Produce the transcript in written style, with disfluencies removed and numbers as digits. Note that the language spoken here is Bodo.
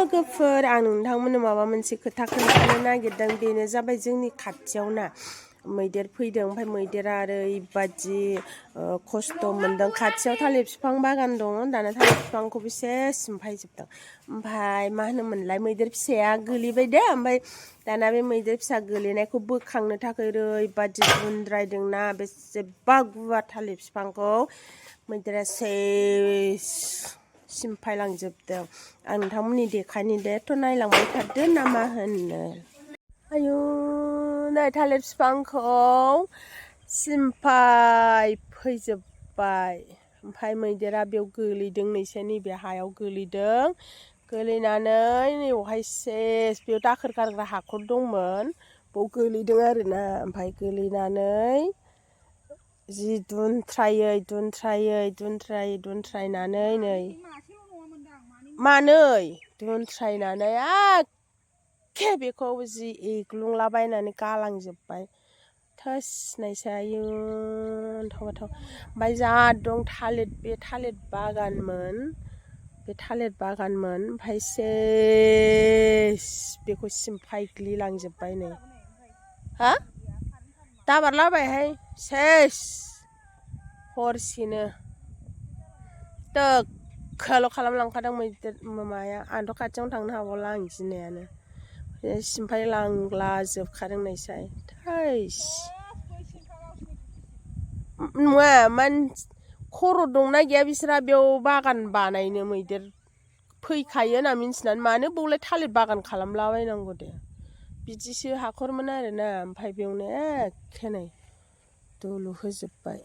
लोगोफोर आं नोंथांमोननो माबा मोनसे खोथा खोन्थानो नागिरदों बेनो जाबाय जोंनि खाथियावना मैदेर फैदों ओमफ्राय मैदेरा ओरैबादि खस्थ' मोनदों खाथियाव थालिर बिफां बागान दं दाना थालिर बिफांखौ बेसे सिमफायजोबदों ओमफ्राय मा होनोमोनलाय मैदेर फिसाया गोलैबाय दे ओमफ्राय दाना बे मैदेर फिसा गोलैनायखौ बोखांनो थाखाय ओरैबादि गुन्द्रायदोंना बेसेबा गुवार थालिर बिफांखौ मैदेरा सेस सिमफायलांजोबदों आं नोंथांमोननि देखायनि देथ' नायलांबाय थादो ना मा होनो आयु नै थालिर बिफांखौ सिमफाय फैजोब्बाय ओमफ्राय मैदेरा बेयाव गोलैदों नैसे नैबे हायाव गोलैदों गोलैनानै नैयावहाय सेस बेयाव दाखोर गारग्रा हाखर दंमोन बेयाव गोलैदों आरोना ओमफ्राय गोलैनानै जि दुनथ्रायनानै नै मानै दुनथ्रायनानै एखे बेखौ जि एग्लुंलाबायनानै गालांजोब्बाय थोस नायसै आयु अन्थाव बाथाव ओमफ्राय जा दं बे थालिर बागानमोन ओमफ्राय सेस बेखौ सिमफायग्लिलांजोब्बाय नै हा दाबारलाबायहाय सेस हरसेनो दोखोल' खालामलांखादों मैदेर माबाया आंथ' खाथियावनो थांनो हाबावला आं गिनायानो सिमफाय लांलाजोबखादों नायसाय थैस नङा खर' दंना गैया बिसोरहा बेयाव बागान बानायनो मैदेर फैखायो होनना मिन्थिनानै मानो बावलाय थालिर बागान खालामलाबायनांगौ दे बिदिसो हाखरमोन आरोना ओमफ्राय बेयावनो एखे नै दुलु होजोब्बाय